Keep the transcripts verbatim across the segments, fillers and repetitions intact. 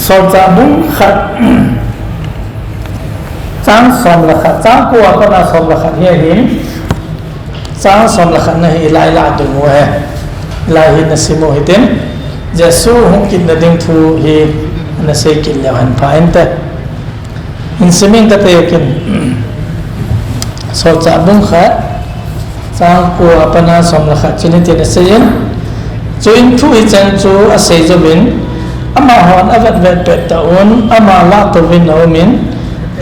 Solchah bung khat, chang som le khat, chang ko a pat a som le khat hi ahin, chang som le khat na hi lai la ding u ahi, lai hi na sim u hitin, Jesu hung kit na ding thu hi na sei kit leu hen pha inte. Hin sim ing kate kin. Solchah bung khat, chang ko a pat a som le khat chun hitin asei in, chuin thu hichan chu asei jouvin, amahon avetvet pet tah un, ama lahtouvin aumin,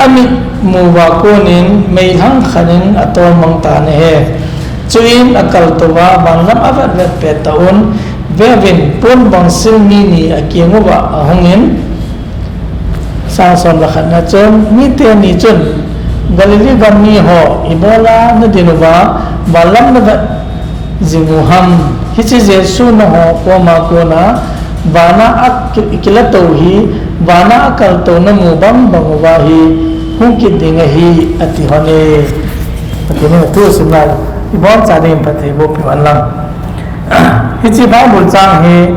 amit mu uva konin meilhang khat in atolmang tan ahi. Chuin akaltouva, van lam avetvet pet tah un, veuvin, pon bangsil mi ni akeng uva ahungin, Sang som le khat na chun, mite ni chun, Galilee gam mi ho, ibola nadin uva, van lam navet jing u ham? Hiche Jesu nangho koma kona, vana aki-, akilatou hi, vana akaltou namu bang bang uva hi, hung kit ding ahi, ati lhon e. Ati lhon e, thu sim lai, ibon cha ding phatthei boh peh hen lang. Hiche Bible chang hi,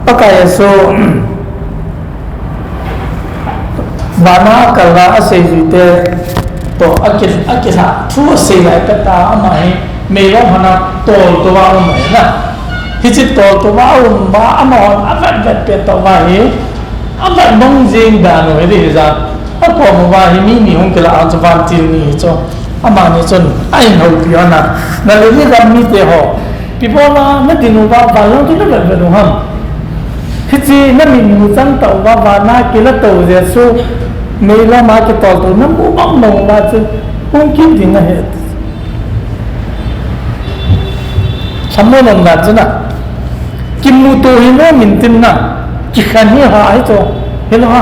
Pakai Jesu, vana akal a aseijuite toh aki, akilhah thu asei lai pet a ama hi meilom hon a toltou a um ahi na. Hiche toltou a um uva amahon avetvet pet tah uva hi, avet bang jing dan u hi ding hija. Akom uva hi mi ni hung kilah a chu vantil ni hi chu. Amani chun ahin houpi lhon a, Galilee gam mite ho, ibola nadin uva van lam chu navetvet u ham? Hiche namit mu chang tah uva vana kilatou Jesu meilom a kitoltou namu bang bang uva chu hung kit ding ahi. Lhamon umdan chu na, kimuto hilou min tin na, kikhen hi ha hi chu, hilou ha.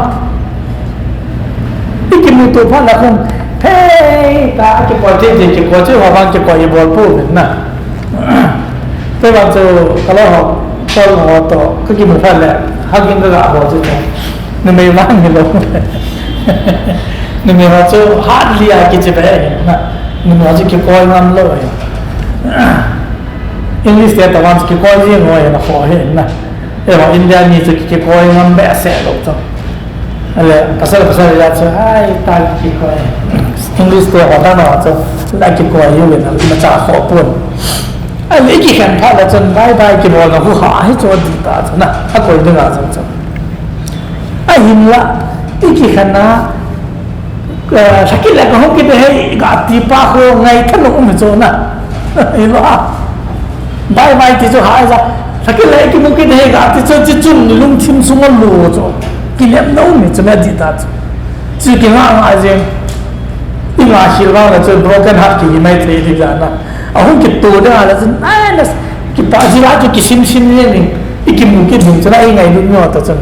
Ikimuto phat le khun, phei tah a kikoi thei thei kikoi chu, houbang kikoi ibol pouvin na. Kei vang chu kaloi ho, kaloi ho toh kakimu phat le, hug in kaga bol chu chu, numei vang hilou. Numei ho chu hat lia kiche be na, numei ho chu kikoi ngam lou e. English te tobang chu kikoi jing u ahi na, kho ahi na. Eiho India mi chu kikoi ngam behseh lou chu. Ale, pasal, pasal a chu, ai, ta kikoi. English te ho tobang chu, la kikoi u ahi na, imacha kho pon. Ale, ikikhen phat le chun, bye bye kibolna khu ha hi chu dih ta chu na, akoi dinga chu chu. Ahinla, ikikhen a, Eh, lhakit le kahung kit ding ahi, gati pa khu ngaitha nom um hi chu na. Hilou a. Bye bye ti chu ha ja. Lhakit le kimu kit ding ahi gati chu, chuchun lungthim sunga lu chu. Kilemna um hi chu na dih ta chu. Chu kinga nga jeng. Inga khel vang le chu broken heart kihi mai thei ding ja na. Ahung kito ding a le chu, ai na, kipa ji la chu kisim sim jeng ding. Ikimu kit ding chu na, ingailut neo ta chun.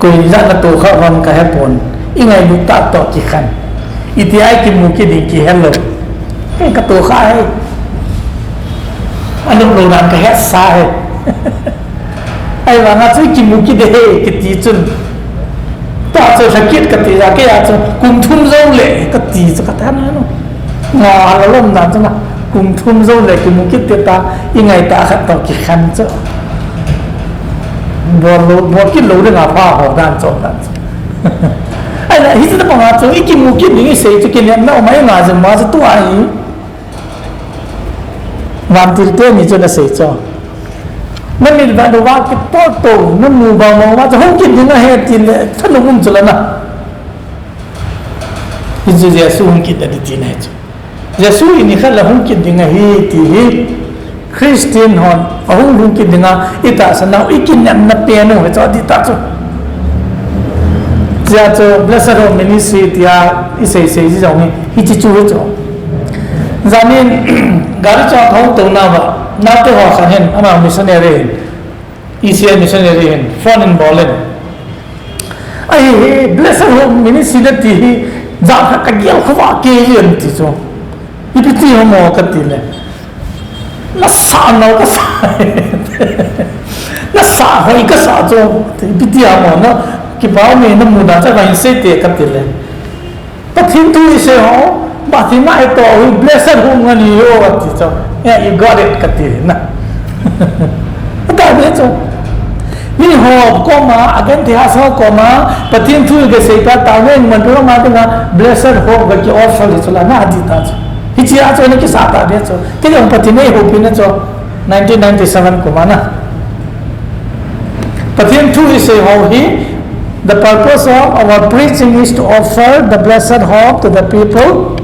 Koi jat na toh kha vang kahe pon, ingailut tah toh kikhen. Iti a ikimu kit ding kihe lou. Kei katoh kha e. Anop lou dan kahet sa e. Ahivanga chu ikimu kit ding ahi kiti chun, tua chu lhakit kati ja, kei a chu kum thum jou le kati chu kati na no. Nga la lom dan chu na, kum thum jou le kimu kit ding ta, ingaitah khat toh kikhen chu. Bol lou, bol kit lou dinga pha ho dan chu, dan chu. Ahile hiche tobang a chu ikimu kit ding isei chu, kilemna um a inga jing ma chu tua hi. Vantil teni chun asei chu. Namit vet uva kitoltou, namu bang bang uva chu hung kit ding ahi tile, thanom um chu la na. Hichu Jesu hung kit ding ahi tina hi chu. Jesu hi nikhat le hung kit ding ahi ti hi, Christian hon ahung hung kit dinga itahsan nau, ikinemna pen u hi chu adih tah chu. Hijeh chun Blessed Hope Ministry tia isei sei ji jong hi, hiche chu hi chu. Janin, gari chon kahung tou nauva, naote ho khat hin, ama missionary hin, E C I missionary hin, phone in bol in. Ahi hi, Blessed Hope Ministry nati hi, jat khat kagel khovah kei jeng ti chu. Ipi ti ham o katile. Nasah nau kasah. Nasah hoi kasah chu. Ipi ti ham o na. Kipah e, namu dan chu kahin sei te katile. Pathen thu isei ho, Pathen na itoh hi Blessed Hope ngen ahi o ati chu. Yeah, you got it kati na. Ata be chu. Miho koma, agenthei hahsa koma, Pathen thu kasei pa, taona in mantu ma dinga, blessed hope kaki offer hi chu la na adi ta chu. Hichea chu na kisa ta be chu. Kei jong Pathen in eihoupi na chu, nineteen ninety-seven kum a na. Pathen thu isei ho hi, the purpose of our preaching is to offer the blessed hope to the people.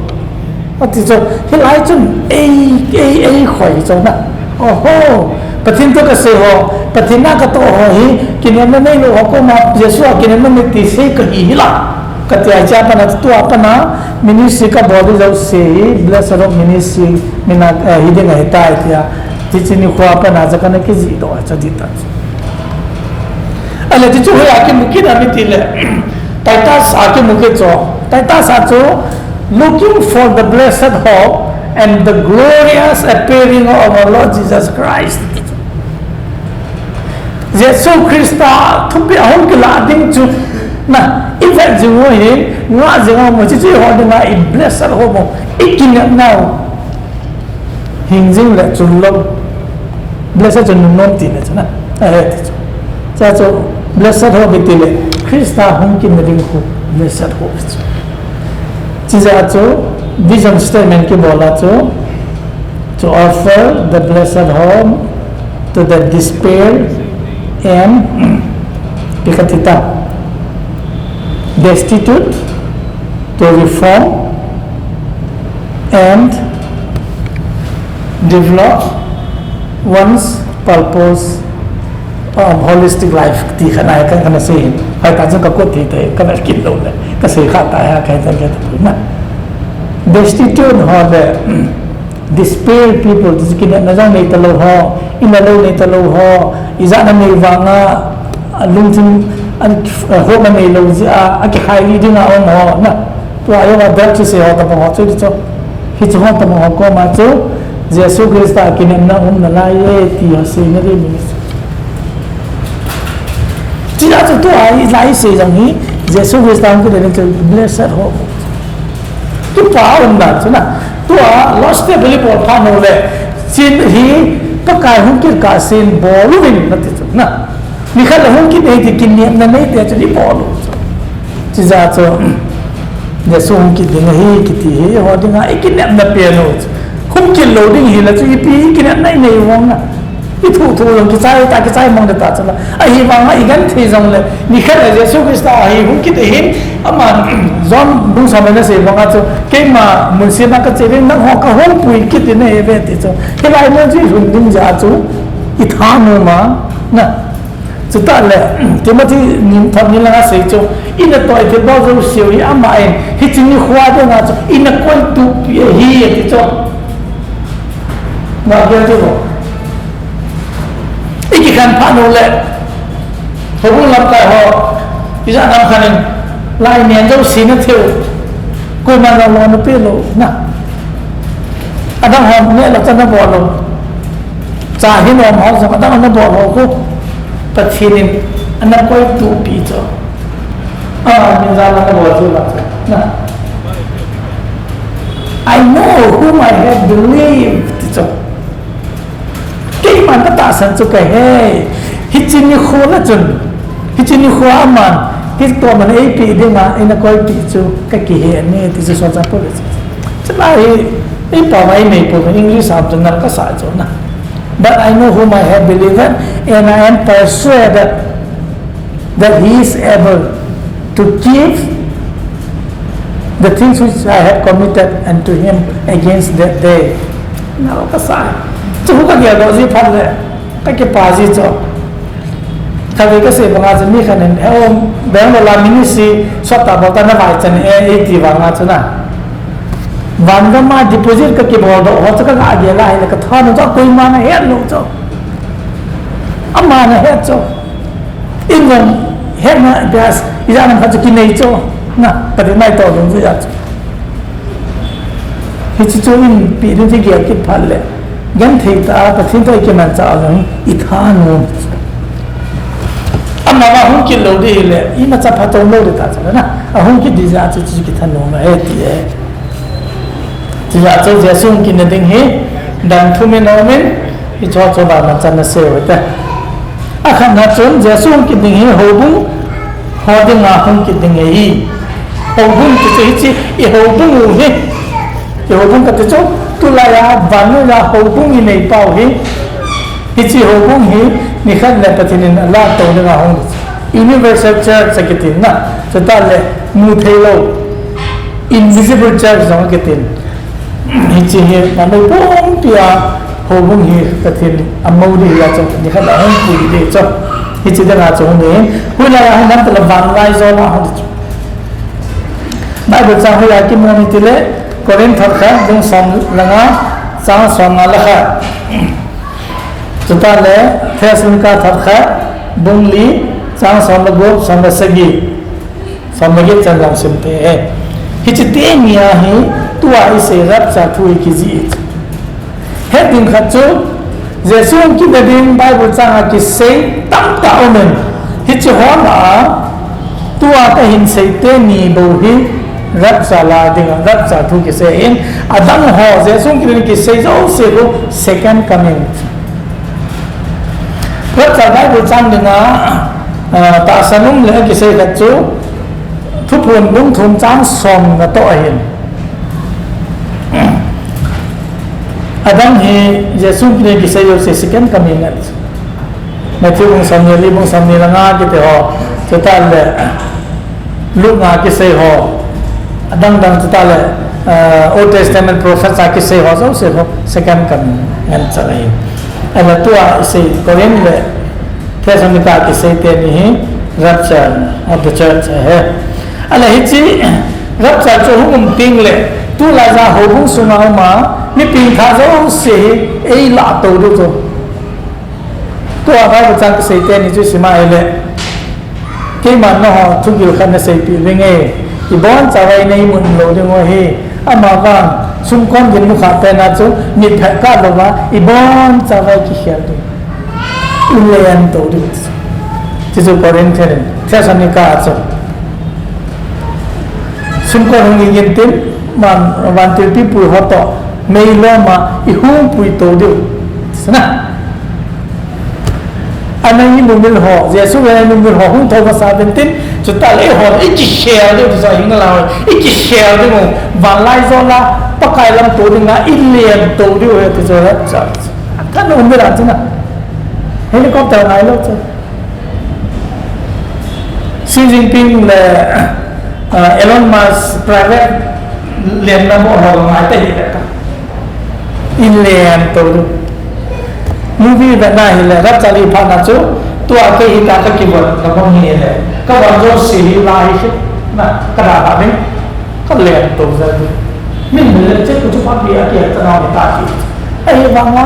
Ati chu, hilai chun ei, ei, eikhoi chu na. Oho, Pathen thu kasei ho, Pathen na katoh ho hi, kinepna neilou ho koma, Jesu a kinepna nei ti sei kahi hi la. Kati a, hichea pat na, tua pat na, ministry kabol di jouse hi, blessed hope ministry, mina, eh, hi ding ahitai tia. Hiche nikho a pat na, chu kana kijih doh a chu adi ta chu. Ahile tichu hoiya kimu kit ham itile, Titus a kimu kit chu. Titus a chu, looking for the blessed hope and the glorious appearing of our Lord Jesus Christ. Jesu Christa thupeh ahung kilah ding chu, na, ivet jing u hi, ngah jing u mo, hiche chu eiho dinga i blessed hope mo, ikinepna u. Hing jing le chun lou. Blessed chu nunnom tina chu na. Eh, ti chu. Chua chu blessed hope itile Christa hung kit na ding khu blessed hope chu. Chijeh a chu vision statement kibol a chu, to offer the blessed hope to the despair and, pi kati ta, destitute to reform and develop one's purpose of holistic life ti khat na ka, kana sei. Hoitah chun ka quote thei thei, ka vel kit lou le. Ka sei kha ta ya, ka ta, ka ta na. Destitute ho le, despair people, ti chu kinepna jong nei talou ho, ina lou nei talou ho, ijat na nei vanga, alungthim, a, hope na neilou jeh a, akikhai li dinga um ho, na. Tua jong a drug chu sei ho tabang ho chu ti chu. Hichu ho tabang ho koma chu, Jesu Christa kinepna um nalai e, ti ho seina ding. Chujeh chu tua hi, lai sei jong hi, Jesu Christa hung kit ding chu blessed hope. Kipa umdan chu na. Tua Lord's Table ibol phat u le, chin hi, Pakai hung kit kah sen bol uvin nati chu na. Nikhat le hung kit ding ti kinepna nei te chu ibol u chu. Chujeh chu, Jesu hung kit ding ahi kiti hi, eiho dinga ikinepna pen u chu. Hung kit lou ding hile chu ipi ikinepna inei vang na. Ithu thu jong kichai ta, kichai mang ta chu la. Ahivanga igenthei jongle, nikhat le Jesu Christa hi hung kit ahin, aman, John bung som a ana sei vanga chu, keima munsetna kache ding, nangho kahung pui kit ding nahiuve ti chu. Hilai mun chu ilhun ding jeh a chu, ithanom a, na. Chutah le, Timothy ni thot ni langa sei chu, ina toh thilbol jouseu hi aman, hiche nikho dinga chu, ina koitupi ahi, ati chu. Ngah gel chu. Ikikhen phat u le, houbung lamkai ho, ijat nam khat in, lai nen jouse nathei u, koiman lolona pelou na. Adang ho neh le chah nabol lou. Cha hinom ho jong adang nabol ho khu, Pathen in ana koitupi chu. A, min jal a nabol chu la chu. Na. I know whom I have believed, ti chu. Keiman katahsan chu kahe. Hiche nikho le chun, hiche nikho a aman, kei toh man eipeh dinga, eina koipeh chu kakihe ne, ti chu Solchah Paul in. Chulai hi, eipao ma einei pou, English a chu nal kasah chu na. But I know whom I have believed, and I am persuaded that he is able to keep the things which I have committed unto him against that day. Nal kasah. Chu kagel doh ji phat le, kakipah ji chu. Khatvei kasei banga chu mi khat in, "He o, Bangalore a ministry sot ta bol ta, na vaichan e," eiti vanga chu na. Van gam a deposit kakibol doh ho chu kaga gel a ahile kathanom chu, koiman ahet lou chu. Aman ahet chu. Eijong hetna bias, ijat nam khat chu kinei chu. Na, Pathen in eitoh ding chu jeh chu. Hiche chu eipeh ding chu igel kit phat le, genthei tah a Pathen toh ikimanchah a jong ithanom. Amavang hung kit lou ding hile, imacha phatchom lou ding ta chu na. Ahung kit ding jeh a chu, chu kithanom ahi ti e. Chujeh chu Jesu hung kitna ding hi, dan thum in aum in, hicheho chu banban chan nasei u hite. Akhatna chun Jesu hung kit ding hi houbung ho dinga hung kit ding ahi. Houbung ti chu hiche i houbung u hi. I houbung kati chu tulai a vannoi a houbung i neipa u hi. Hiche houbung hi nikhat le Pathen in alato dinga hung. Universal Church akiti na. Chutah le mutheilou. Invisible Church jong akiti. Hiche hi, vannoi pumpi a houbung hi Pathen in amou ding ahi a chu, nikhat a hung pui ding chu. Hiche dinga chu hung hi, hoilai a hung ham tile vanlaijol a hung ti chu. Bible chang hoiya kimu ham itile, Corinth thot khat, bung som le nga, chang som nga le khat. Chutah le, Thessalonica thot khat, bung li, chang som le gup, som le sagi. Som le get chan lang sim te. Hiche teni a hi, tua isei rapture thu hi kijih. Het ding khat chu, Jesu hung kit na ding Bible chang a kisei tamtah um in. Hiche ho lah a, tua kahin sei teni bou hi rapture la ding, rapture thu kisei in. Adang ho, Jesu hung kit na ding kisei jouse khu second coming. Rapture Bible chang dinga, ah, tahsan um le akisei khat chu, Thuphon bung thum chang som nga toh ahin. Adang hi Jesu hung kit na ding kisei jouse second coming ahi. Matthew bung som ni, li bung som ni le nga kiti ho, chutah le Luke a kisei ho, adang dang chutah le, eh, Old Testament prophets a kisei ho jouse ho second coming ngen chan ahi. Ahile tua isei Corinth le Thessalonica kisei teni hi rapture of the church ahi. Ahile hiche rapture chu hung um teng le, tulai a houbung sunga um a, mi pengtha jouse hi eilato diu chu. Tua Bible chang kisei teni chu sim a ahile, keiman nangho thugil khat naseipeh ding e, ibonchauva nei mun lou ding u ahi, amavang sumkon gin mukha pen a chu mitphet kah louva, ibonchauva kikhel ding. Ilen to ding. Chuchu Corinth in, Thessalonica a chu. Sumkon hung gin tin, man, vantil pipui ho toh, meilom a, ihung pui to diu. Sana. Ana imumil ho, Jesu ve imumil ho, hung thou masa uvin tin, chutah le eiho, ikikhel diu, chu hing la, ikikhel diu, vanlaijol a, Pakai lam to dinga, ilen to diu, he, ti chu, he, cha. Than umil a chu na. Helicopter ngai lou chu. Xi Jinping le, ah, Elon Musk private lenna mo ho ngai te hi le ka. Ilen to. Movie ve na hile, rapture hi phat na chu, tua kei hi ta ka kivon na bang hile. Ka von jouse hi la hi na, ka da ba ding. Ka len to jeng. Min le che ku chu phat bi a ki ta na ni ta ki. Ahivanga,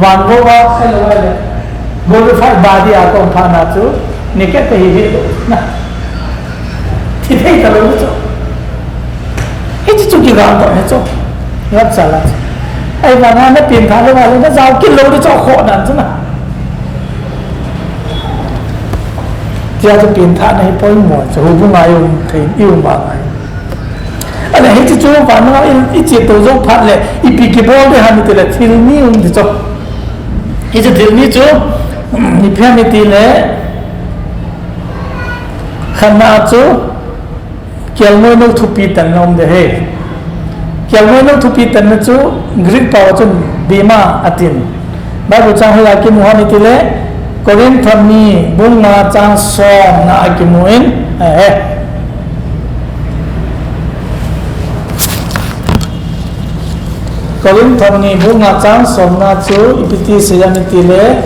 van vo va, ahile, ahile. Glorified body a kon phat na chu, naked te hi hi na. Thi thei talou chu. Hiche chu kigal to hi chu. Rapture la chu. Ahivanga na pengtha lou va le na jao kit lou di chu khoh dan chu na. Tia chu pengthahna hi poimo chu houbung a i um thei, i um vang ahi. Ahile hiche chu vannoi a i, i che to jou phat le, ipi kibol ding ham itile thil ni um ding chu. Hiche thil ni chu, ipi ham itile, khatna chu, kelngoi nou thupi tanna um ding ahi. Kelngoi nou thupi tanna chu Greek pao a chun bema atin. Bible chang hoiya kimu ham itile, Corinth thot ni bung nga chang som na a kimu in, eh, eh. Corinth thot ni bung nga chang som na chu ipi ti sei ham itile,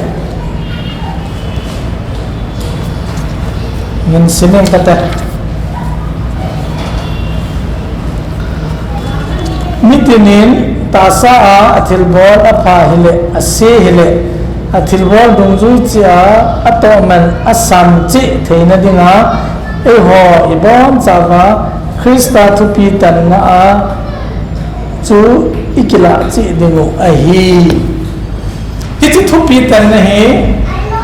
ngin sim ing kate. Mitin in tahsa a athilbol apha hile, ase hile, athilbol dungjui cheh a atohman asam cheh theina dinga, eiho ibonchauva Christa thupi tanna a chu ikilah cheh dingu ahi. Hiche thupi tanna hi,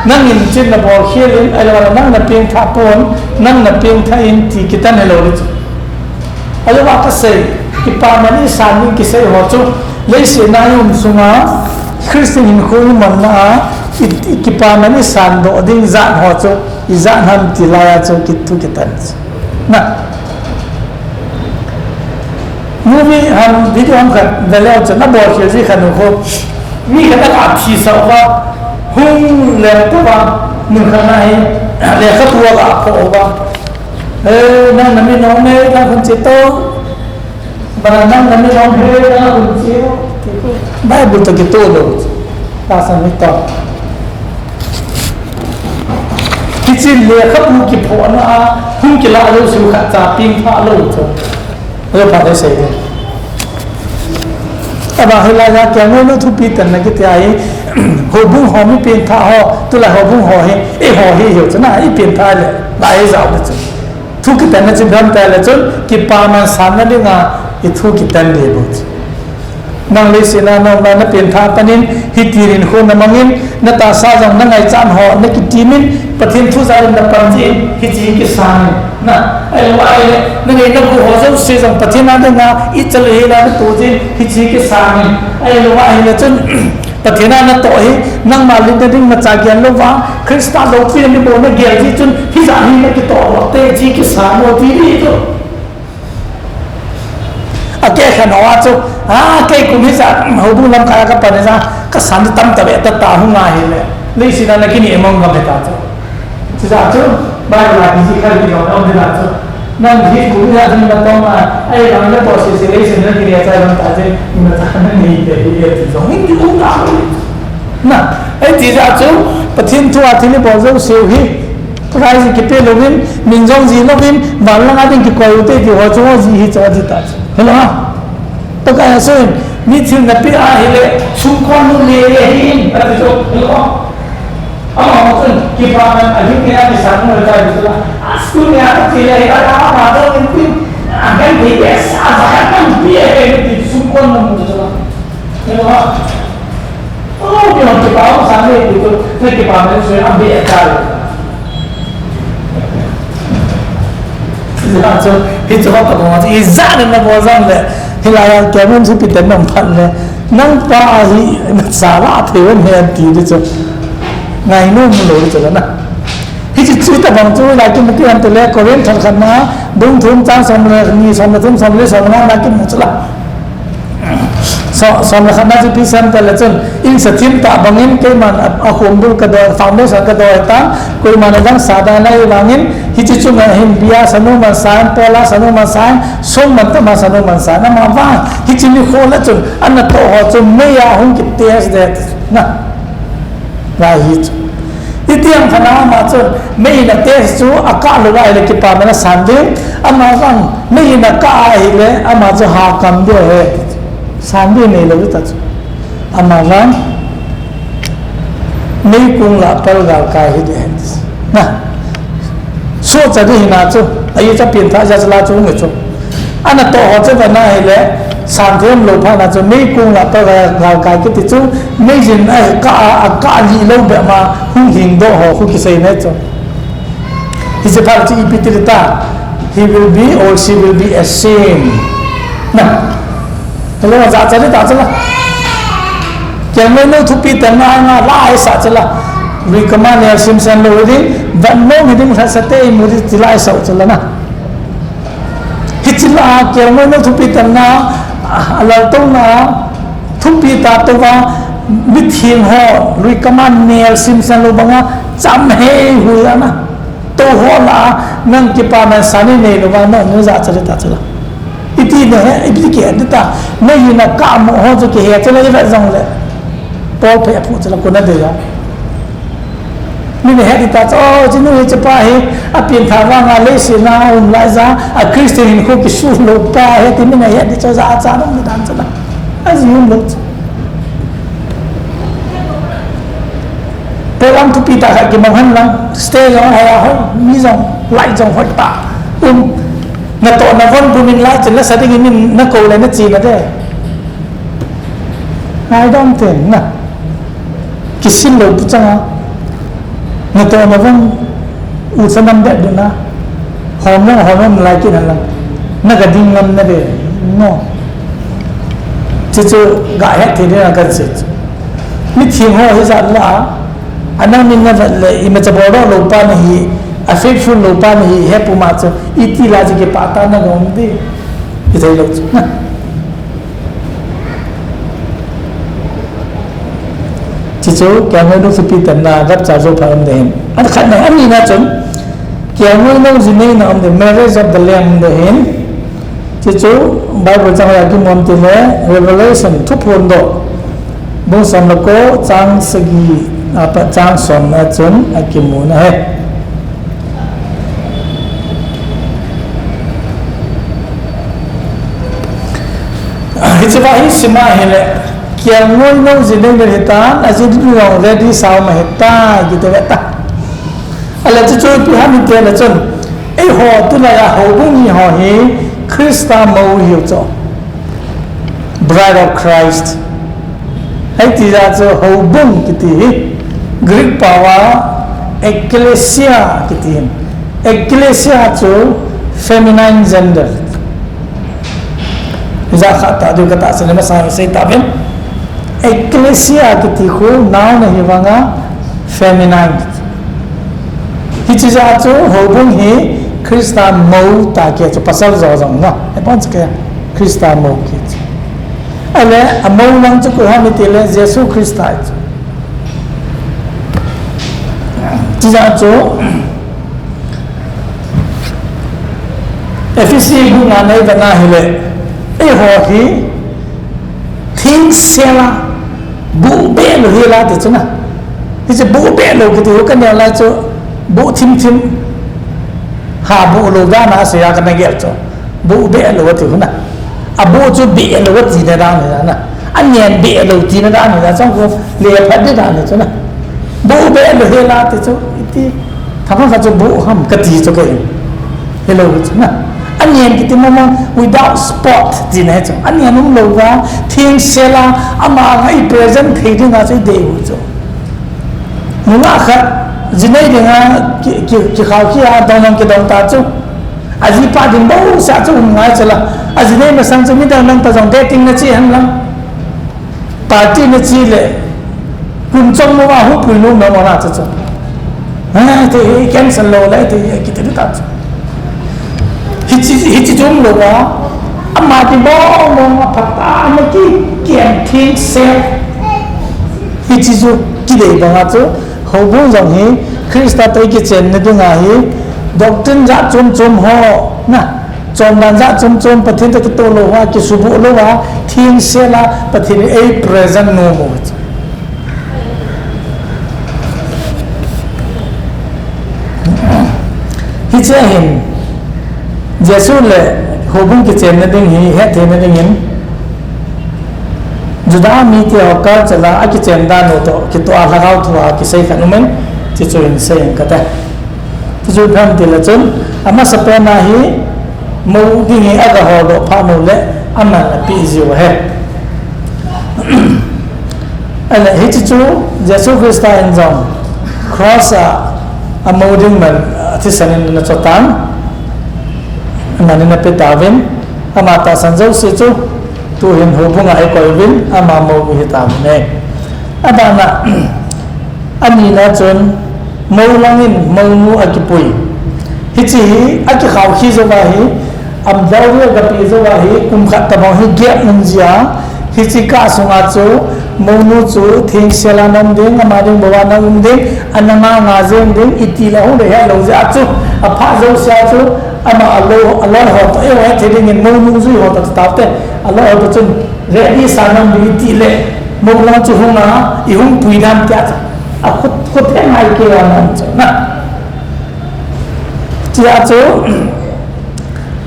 nangin chun nabol khel in, ahilou le nang napengthah pon, nang napengthah in ti kitan hilou le chu. Ahilou a kasei, kipaman isan ding kisei ho chu, leiset a i um sunga, Christian hinkho imanna a, I, i kipaman i sandoh ding jat ho chu, ijat ham ti lai a chu kithu kitan. Na. Movie ham, video ham khat ve leu chun, abol khel ji khat nu khu. Mi khat a ka thi sa uva, hung lem ta uva, mun khat na hi, lekhabu a ka pho uva. Eh, nang na min ong ne, nang khun che to. Bana nang na min ong he, nang khun che to. Bible to kito lou. Tahsa mi to. Hiche lekhabu kiphohna a, hung kila lou seh khat cha pengthah lou chu. Ajo phat le sei ding. Abang hilai a Kelngoi nu thupi tanna kiti ahi, houbung ho mi pengthah ho, tulai houbung ho hi, eiho hi hiu chu na, i pengthah le, lai jao le chu. Thu kitanna chu ipi ham itile chun, kipaman sanna dinga, i thu kitan ding bou chu. Nang leiset a na umna, na pengthah panin, hiti hin khu na mangin, na tahsa jong na ngaichat ho, na kitimin, Pathen thu jal in na pan jin, hiche hi kisan in. Na, ahilou ahile, na ngai na gou ho jouse jong Pathen a dinga, i chal hel a na toh jin, hiche hi kisan in. Ahilou ahile chun, Pathen a na toh hi, nangma lhinna ding na cha gel louva, Christa loupina ding bou na gel ji chun, hijat hi na kitoh lou te, hiche hi kisan in ti ding chu. Akeh khen ho a chu, a, kei kum hijat, houbung lamkai a ka pan hijat, ka san tam ta ve ta ta hung ahile. Leiset a na kini emong gam ta chu. Chujeh chun, Bible a kicheh khat hi jong um ding a chu. Nang hi kum hijat ding na tong a, ahivang na toh sese leiset na kini achai bang ta chu, na cha na nei te hi e ti jong, hin ti um ta. Na, ahi ti jeh chun, Pathen thu a thil ibol jouse u hi, Christ kipe louvin, min jong ji louvin, van langa ding kikoi u te ti ho chu, ho ji hi chu, ho ji ta chu. Hello, ha? Pakai a soin, mi thil na pe ahile, sumkon nu le le hin, ati chu, hello, ha? Amaho chun, kipaman a ding kei a kisan ngai tai ti chu la. A school nia ka ti le, a, a, ama dong in tin, a, kan ti ke sa, sa kan kan pi e, ti sumkon nu chu la. Hello, ha? Oh, kei hon kipa, oh, Sunday, kei to, kei kipa, men sui, am, be, a, kal. Hichu, hichu, ka bol, ijat na bol jong le, hilai a, kei men sui, piten nang phat le, nang pa hi, na sa la, the, wen, he, ti, ti chu. Ngai nom lou, ti chu la na. Hichu, chu tabang chu, la, kimu, kiham, te le, Corinth, thal khat na, bung thum, chang som le, ni, som le, thum, som le, som le, na, kimu, chu la. So, som le khat na chu ipi asei em itile chun, in sa thim tah bangin keiman a, a khum bul ka doi, foundation ka doi tan, koiman adang sa da nai vangin, hiche chunga hin bia sanu man san, pola sanu man san, sum man tama sanu man san, ama vang, hiche nikho le chun, ana toh ho chun, mei a hung ki test de, na. Ngai hi chu. Iti ang khat na ama chun, mei in a test chu, akah lou ahile kipaman asan ding, ama vang, mei in akah ahile, ama chu ha kam ding ahi. San ding neilou ta chu. Ama vang, meikong lah a pal galkai hi ding ahi. Na. Sohcha ding hina chu, ahi cha pengthah jeh a chu la chu nge chu. Ana toh ho chu vana hile, san them lou phat na chu, meikong lah a pal gal, galkai kiti chu, mei in a kah a, akah lih lou bep ma, hung hing doh ho, khu kisei na chu. Hiche phat chu ipi ti le ta, he will be or she will be ashamed. Na. Hello, jachat ding ta chu la. Kelngoi nu thupi tanna nga la aisa chu la. Lui kama nel simsen lou ding, vat nom hi ding lhasa te imu ding ti la aisa chu la na. Hiche la kelngoi nu thupi tanna, a, alaltouna, thupi tah touva, mitheng ho, lui kama nel simsen lou banga, cham hei hui a na. Tou ho la, nang kipaman san nei louva, na, na jachat ding ta chu la. Iti nahe, iti kihe ding ta, mei in akah mo ho chu kihe chu la, i vet jong le. Paul phe aphu chu la, kona dei a. Mi nahe ding ta chu, oh, hiche nu hiche pa hi, apengthah vanga leiset a um lai jeh a, a Christian hinkho kisu lou pa ahi ti mi nahe ding chu jachat ding dan chu la. Aji um lou chu. Program thupi tah khat kimang hen lang, stage jong hoi a hoi, mi jong, light jong hoi tah. Um, natoh navon bum in la chin la sa ding in nakou le nache na de. Ngai dom ten na. Kisin lou pu chang a. Natoh navon u sa nam det dun na. Hom lang, hom lang, lai kin lang. Na ga ding ngam na ve. No. Chu chu ga het thei ding a kan sei. Mitheng ho hijat la. Anang min na vet le, imacha bol doh lou pa nahi, a faithful lou pa nahi, he puma chu, iti la chu kipah tah na gong di. Ithei lou chu. Chuchu, kelngoi nu thupi tanna, rapture jou phat um ding ahin. Akhatna, anina chun, kelngoi nu jinei na um ding, marriage of the Lamb um ding ahin. Chuchu Bible chang a kimu am tile Revelation thuphon doh bung som le ko chang sagi apat chang som na chun akimu na ahi. Hiche va hi sima hile, kelngoi nu jinei na hitan, ajinu jong ready sao ma hita, kiti ve ta. Ale chuchu ipi ham itile chun, eiho tulai a houbung hi ho hi Christa mou hiu chu. Bride of Christ. Hiti jeh chu houbung kiti hi Greek pao a ekklesia kiti hi. Ekklesia chu feminine gender. Hijeh a khat ta diu katahsan le masa sei ta ven. Ekklesia kiti khu noun ahi vanga feminine. Hiche jeh a chu houbung hi Christa mou ta kiti chu pasal jo jong na. Abon chu kei Christa mou kiti chu. Ale, amou lang chu koi ham itile Jesu Christa chu. Chuti jeh chu, Ephesi bung nga na ivet na hile, eiho hi thengsel a, buh beh lou hi la ti chu na. Hiche buh beh lou kiti hu kaneo lai chu, buh thim thim, ha buh lou dan a asei a kana gel chu. Buh beh lou ati hu na. Abuh chu beh lou tina dan ahi na. Anen beh lou tina dan ahi na. Chang khu le phat di dan ahi chu na. Buh beh lou hi la ti chu iti. Thangkhat chu buh ham kati chu kei. Hilou chu na. Anen kiti mama without spot tina chu. Anen um lou va thengsel a ama nga i present thei dinga chu i dei u chu. Nungah khat jinei dinga ki, ki, kikhao khi a dong dong kidong ta chu. Ajipa ding bouseh chu um ngai chu la. Ajinei masang chu midang dang toh jong dating na che hen lang. Party na che le. Kum chom mo a hung pui nom nom na chu chu. Ha, te cancel lou le te kiti ta chu. Hiche, hiche chu um lou va. Ama ti mong mong a phat a ama ki kiam thing se. Hiche chu kidei banga chu. Houbung jong hi Christa toh i kichenna dinga hi doctrine jat chom chom ho, na, chondan jat chom chom, Pathen toh kitoh lou ho, kisubuh lou a, thengsel a Pathen in ei present nom u chu. Hiche hin Jesu le houbung kichenna ding hi hetthei na dingin Juda mite ho culture a akichen dan u toh kitoh a Lhagao thu a kisei khat um in, chuchu hin sei inge kati. Chuchu ipi ham itile chun, amasapen a hi mou ding hi aga holdoh phat u le aman apeh jiu ahi. Ale hiche chu Jesu Christa in jong cross a amou ding man athisan in ana cho tan, aman in ape tauvin, ama tahsan jouse chu tuhin houbung a eikoi uvin, ama mou ihi tauvin ahi. Abana, anina chun, mou lang in mounu akipui. Hiche hi akikhao khi jouva hi, umdao hi agape jouva hi, kum khat tobang hi gap um jia, hiche kah sunga chu, mounu chu thengsel a na um ding, ama ding bou a na um ding, ana nga nga jeng ding, itile hung dei helou jeh a chu, aphat jousea chu, ama aloi, aloi ho toh, eiho hethei dingin mounu jui ho toh taote, aloi ho toh chun, ready sa na um ding itile, mou lang chu hunga, ihung pui dam tia chu, akhut, khut he ngai kei a na um chu na. Tia chu,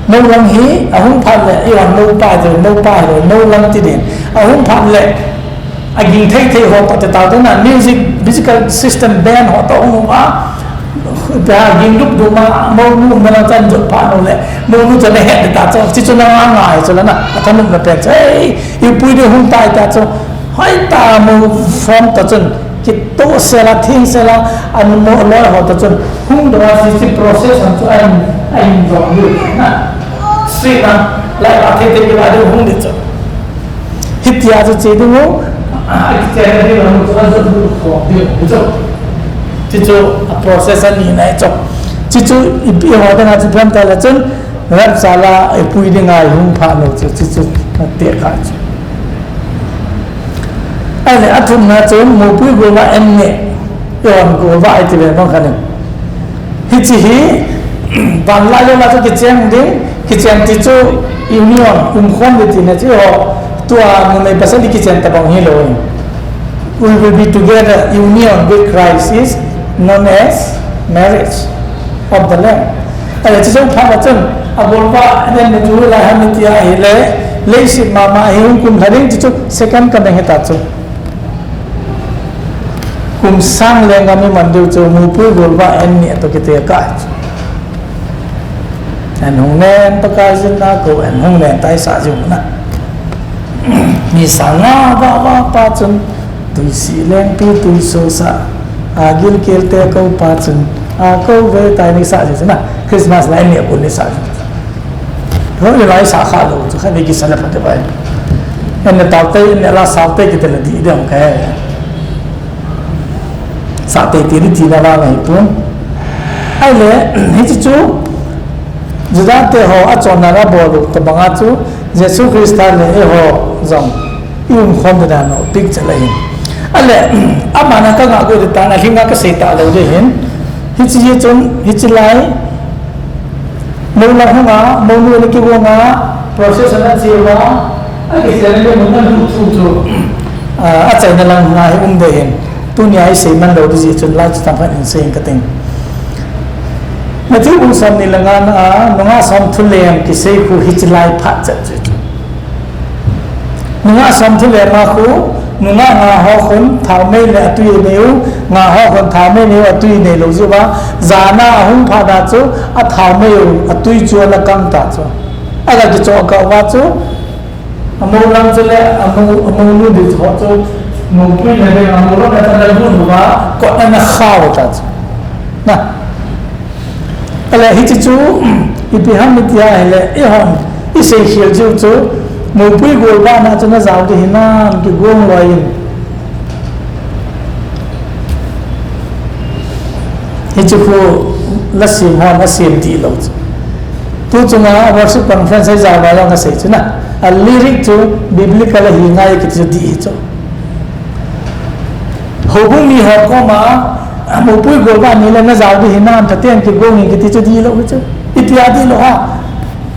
mou lang hi, ahung phat le, eiho moupa hi, moupa hi, mou lang ti ding, ahung phat le, aging thei thei ho toh te taote na, music, musical system band ho toh hung uva, tia ging dup dup ma, mounu umna lang chan jot phat u le, mounu chu ana het ta chu, chuchu na nga ngai chu la na, athanopna pen chu, ei, ipui ding hung tai ta chu, hoitah a mou form ta chun, kitohsel a, thengsel a, ana mou loi ho ta chun, hung doh a hiche process ham chu ahin, ahin jom diu na. Straight a, lai a thei thei kila diu hung di chu. Hitia chu che dingu, akichenna ding lam chu ajot lut khom diu chu. Chuchu a process ani na chu. Chuchu i, i ho dinga chu phem ta le chun, rapture la i pui dinga i hung pha lou chu, chuchu na te kha chu. Ahile a thumna chu mopui golvah an ne, i hon golvah i ti ve bang kha ni. Hiche hi, van lai lou la chu kicheng ding, kicheng ti chu union, umkhom ding tina chu ho, tua numei pasal kicheng tabang hilou. We will be together, union with Christ is known as marriage of the Lamb. Ahile chu jong phat a chun, a golvah an ne chu lai ham i ti ahile, leiset mama hi hung kumlha ding chuchu second coming hita chu. Kum sang lenga mi man diu chu mopui golvah an ne toh kiti kha chu. An hung len toh kajin na ko, an hung len tai sa jiu na. Mi sang nga vah vah pa chun, tuisi lengpi tuiso sa, a gilkel te ko pa chun, a ko ve tai ni sa jiu na. Christmas la an ne ko ni sa jiu. Hoi lai sa kha lou chu kha ni kisa le pha te bai. An ne tau te, an ne la sa te kiti le di ding ka. Sa te ti ni ti na la na hi pun. Ahile, hichu chu, Juda te ho a chonna la bol u tabang a chu, Jesu Christa le eiho jong i umkhom ding dan u picture la hin. Ahile, ama na ka ngah goi ta na hinga ka sei ta lou ding hin. Hiche hi chun, hiche lai, Mou la hung a, mou nu ni kigong a, procession a cheu a, a kichen a mun a lut thu chu, a, a chaina lang hung a hi um ding hin. Tunia i sei man lou ding jeh chun lai chu tam khat in sei ing ka ting. Matthew bung som ni le nga na a, nungah som thu lem kisei khu hiche lai phat chet chu. Nungah som thu lem a khu, nungah nga ho khun thaomei le atui nei u, nga ho khun thaomei nei u atui nei lou jiu va, jan a ahung phat a chu, athaomei u atui chu ana kang ta chu. Aga kichoh kah uva chu, amou lam chu le, amou, amou nu ding chu ho chu, moupui na ding, amou lam na ta na lut uva, kot ana khau ta chu. Na. Ahile hiche chu, ipi ham i ti ahile, eihon, i seikhel jiu chu, mopui golvah na chu na jao ding hinam kigong loi in. Hiche khu la sim hon, la sim dih lou chu. Tu chunga worship conference a jao va jong ka sei chu na. A lyric chu biblical ahi ngai kiti chu dih hi chu. Houbung mi ho koma, a, mopui golvah ni le na jao ding hinam, Pathen kigong in kiti chu dih lou chu. Ipi a dih lou ha.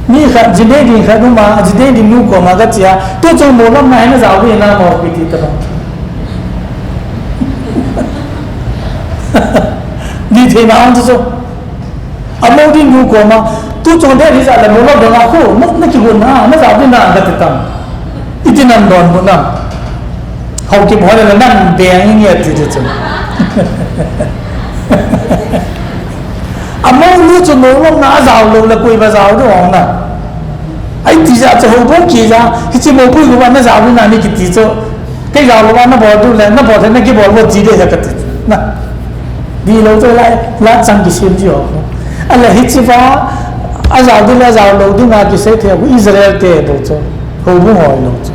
Mi khat, jinei ding khat um a, jinei ding nu koma ka che a, tu chu mou lam na hi na jao ding hinam mo kiti ta bang. Dih thei na ang chu chu. Amou ding nu koma, tu chong de ri ja le mou lam dang a khu, na, na kigon na, na jao ding na, ka ti tam. Iti nam don bu nam. Haokip ho le nam beng nge ti ti chu. Amou nu chu mou lam na a jao lou le koi ba jao ding ong na. Ai ti ja chu houbung kija, hiche mopui golvah na jao ding na ni kiti chu. Kei jao lou va na bol diu le, na bol le na kibol vo ti de ja ka ti. Na. Dih lou chu lai, la chang kisem ji ho. Ahile hiche va, a jao ding le a jao lou ding a kisei thei u Israel te bou chu. Houbung ho lou chu.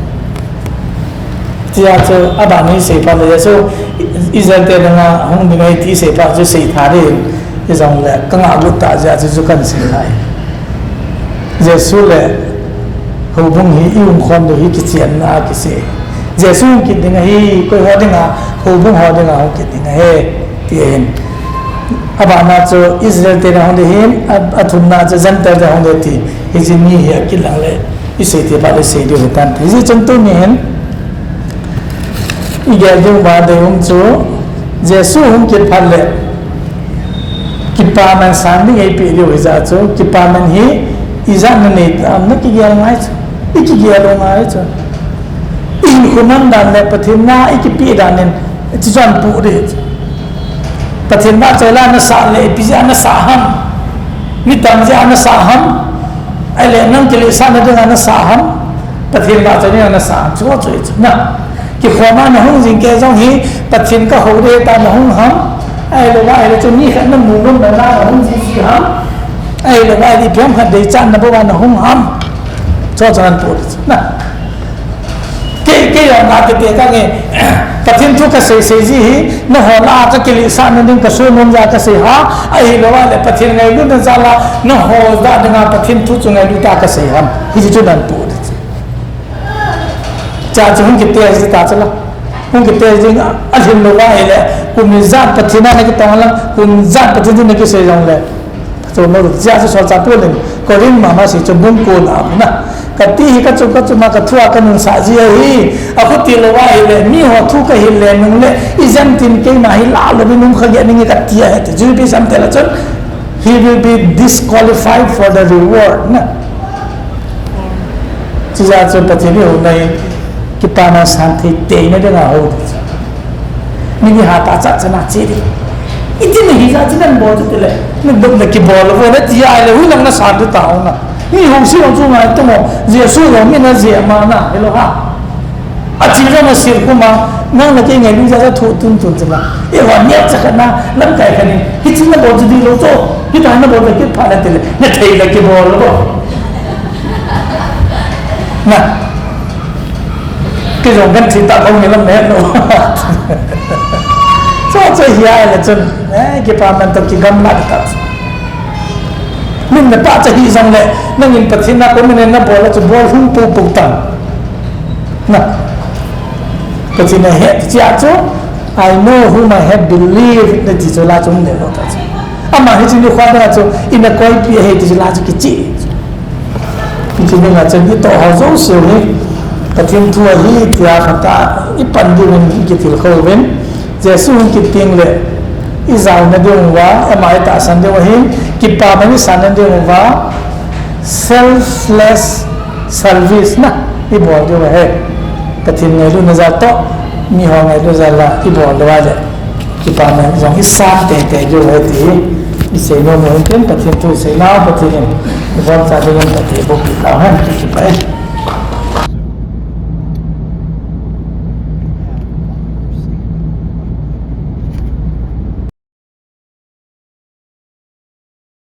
Tia chu, aban hi sei phat le, Jesu Israel te dang a hung ding ahi ti sei phat chu sei tha ding, i jong le, ka ngah lut ta jeh a chu, chu kan sei lai. Jesu le houbung hi i umkhom diu hi kichenna a kisei. Jesu hung kit ding ahi, koi ho ding a, houbung ho ding a hung kit ding ahi, ti ahin. Abana chu Israel te na hung ding ahin, a, athumna chu Gentile te hung ding ti. Hiche ni hi akilang le, i sei thei phat le sei diu hitan. Hijeh chun tuni hin, i gel diu ba dei um chu, Jesu hung kit phat le, kipaman sang ding eipeh diu hijeh chun, kipaman hi, ijat na nei tam, na kigel ngai chu, i kigel u ngai chu. I hinkho man dan le Pathen na i kipeh dan in, chuchan pu ding chu. Pathen vahchoi la na sah le, ipi jeh a na sah ham? Mi tam jeh a na sah ham? Ahile nang kilehsahna dinga na sah ham? Pathen vahchoi dinga na sah ham? Chu chu chu na. Kikhoma na hung jing kei jong hi, Pathen ka hou ding ta na hung ham? Ahile va, ahile chu mi khat na mu nom na na hung ji ji ham? Ahile va, ipi ham khat deichatna bou va na hung ham? Chu chu nan pu ding chu na. Kei, Kei jong kakiti kange, Pathen thu kasei sei ji hi, nangho lah a kakilehsah nading kasonom jeh a kasei ham, ahilou leh Pathen ngailutna jal a, nangho lah dinga Pathen thu chu ngailut a kasei ham. Hiche chu nan pu ding. Chuche chu hung kitest ta chu la. Hung kitest ding, alhim lou va ahileh, kum ijat Pathen a nakitong lang, kum ijat Pathen thu nakisei jongleh. Chu mo, chuche chu solchah Paul in Corinth mama seichu bung ko na na. Kati hi kachu kachu ma kathu a kanungsah ji ahi. Akhuti lou va ahileh, miho thu kahil le nungleh, ijemtin keima hi lah louvin um kha ge ning kati ahi ti. Jupi sam te la chun, he will be disqualified for the reward na. Chuche chu Pathen in houna hi, kipana sang thei teina dinga hou. Min iha tah chat chan a che ding. Iti nahi jeh a chu nabol chu tile. Nadop na kibol lou vo nati ahileh, hoilang nasan ding tao na. Mi hung si hung chu ngai tamo. Jesu jong min ajeh ma na. Hello ha. Achi jong asil kuma. Nang na kei ngailut jeh a thu tun tun chu na. Eiho neocha khat na. Lamkai khat in. Hiche nabol chu ding lou chu. Hitia nabol le kipha na tile. Nathei le kibol lou vo. Na. Kei jong kan thi ta khong ni lam het lou. Chu chu hi ahileh chun, eh, kipaman toh kigamla ta. Min na pachat hi jongleh, nangin Pathen a commitment nabol a chu bol hung pou pou tan. Na. Pathen in ahe ti chu, "I know whom I have believed," nati chu la chu um le lou ta chu. Ama hiche nikho a chu, ina koipi ahi ti chu la chu kiche. Hiche dinga chun itoh ho jouse hi, Pathen thu ahi tia khat a ipan diuvin kitilkhou uvin, Jesu hung kit teng leh, ijaona diuva, ama itahsan diu ahin, kipaman isan na diuva, selfless service na, ibol diu ahi. Pathen ngailutna jal toh, miho ngailutna jal a ibol diu ahileh, kipaman jong isan teitei diu ahi ti hi, isei nom u hin tin, Pathen thu isei nau, Pathen in iboncha dingin Pathen in bohpi tau hen, kipah e.